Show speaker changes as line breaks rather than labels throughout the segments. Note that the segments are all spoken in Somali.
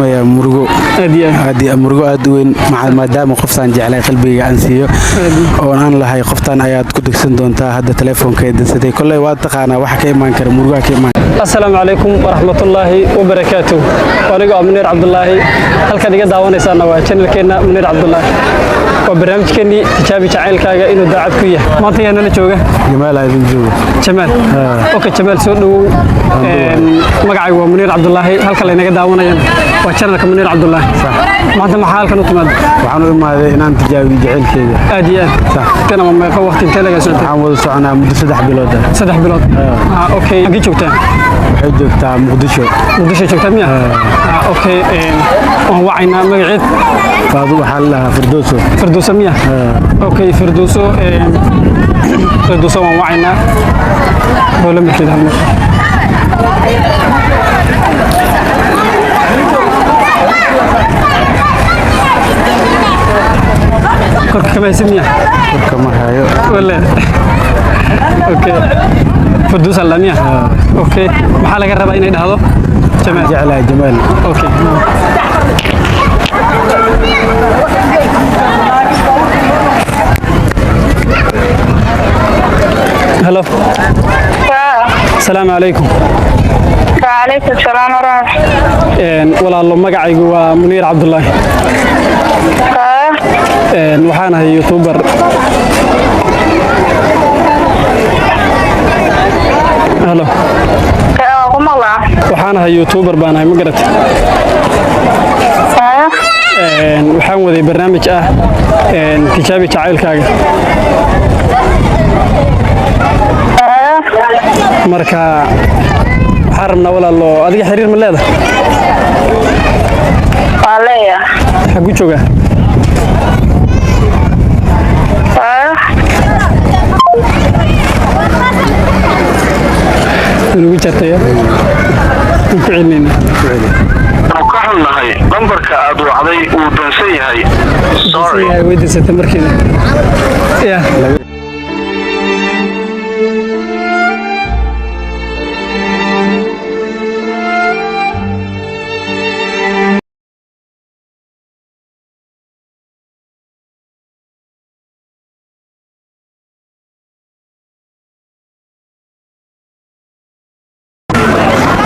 Dareemayaa murugo aad iyo murugo aad u weyn, maadaama qoftaan jeclay qalbiga aan siiyo oon aan lahay qoftaan ayaad ku degsan doontaa. Hadda telefoonkeeda dansatay. Kolley waa taqaanaa waxa ka imaan kara, murugaha ka imaan.
Asalaamu calaykum waraxmatullaahi wabarakaatuh. Anigoo ah Muniir Cabdulaahi, halkaad iga daawanaysaana waa channelkeenna Muniir Cabdulaahi. Waa barnaamijkeennii tijaabi jacaylkaaga inuu daacad ku yahay. Maanta yaa nala jooga?
Jamaal aa idin jooga.
Jamaal. Okay, Jamaal, soo dhowow. Magacaygu waa Muniir Cabdulaahi, halka laynaga daawanayana waa channelka Muniir Cabdulaahi. Maanta maxaa halkan u timaada?
Waxaan u imaaday inaan tijaabiyo jacaylkeyga.
Aad iyo aad. Kana waa meeqa waqti, intee lagaa socotay?
Waxaan wada soconaa muddo 3 bilood ah.
3 bilood. Okay, xaggee joogtaa?
Waxay joogtaa Muqdisho.
Muqdisho joogtaa miya? Okay, waan wacaynaa. Magaceed?
Faadu waxaa la dhahaa Firdowso.
Firdowso miya? Okay, Firdowso. Firdowso waan wacaynaa oo lambarkeeda hal mar. Korka kama haysa miya?
Korka ma hayo.
Wale, okay, Firdowso la miya? Okay, maxaa laga rabaa inay dhahdo Jamaal?
Jeclahay Jamaal.
Okay. Hello. Asalaamu calaykum.
وعليكم السلام ورحمة.
Walaalo, magacaygu waa Muniir Cabdulaahi. Waxaan ahay youtuber. Hello.
Kumala.
Waxaan ahay youtuber baan ahay, ma garatay? Waxaan waday barnaamij ah tijaabi jacaylkaaga. Marka waxaan rabnaa, walaalo, adiga xiriir ma leedahay?
Waleya.
Xaguu joogaa? Inugu jartaya, waan ku celinaynaa.
Waxaanu ka xunnahay, lambarka aad wacday wuu dansan yahay. Sorry.
Way dansatay markiina ya.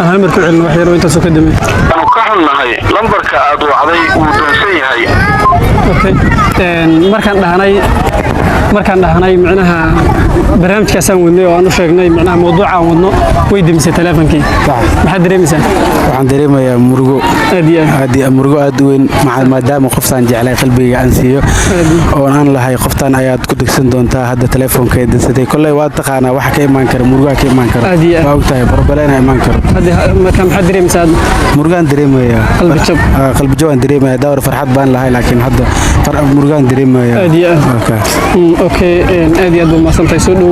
Aan hal mar ku celino wax yar oo intaasoo ka damey.
Waxaanu ka xunnahay, lambarka aad wacday wuu dansan yahay.
Okay. Markaan dhahnay micnaha barnaamijkaasaan wadnay oo aan u sheegnay micnaha mawduuca aan wadno, way demisay teleefonkii. Maxaad dareemaysaa?
Waxaan dareemayaa murugo.
Aad iyo aad.
Aad iyo murugo aad u weyn, maadaama qoftaan jeclay qalbiga aan siiyo oon aan lahay qoftaan ayaad ku degsan doontaa. Hadda telefoonkeeda dansatay. Kolley waa taqaanaa waxa ka imaan kara, murugaha ka imaan kara.
Aad iyo aad.
Waa ogtahay barbaleena imaan karo.
Hadda marka maxaad dareemaysaa hadda?
Murugaan dareemayaa.
Qalbi jab.
Qalbi jab aan dareemayaa. Daawar farxad baan lahay, laakiin hadda murugaan dareemayaa.
Aad iyo aad.
Okay.
Okay, aad iyo aad baa mahadsantahay. Soo dhowow.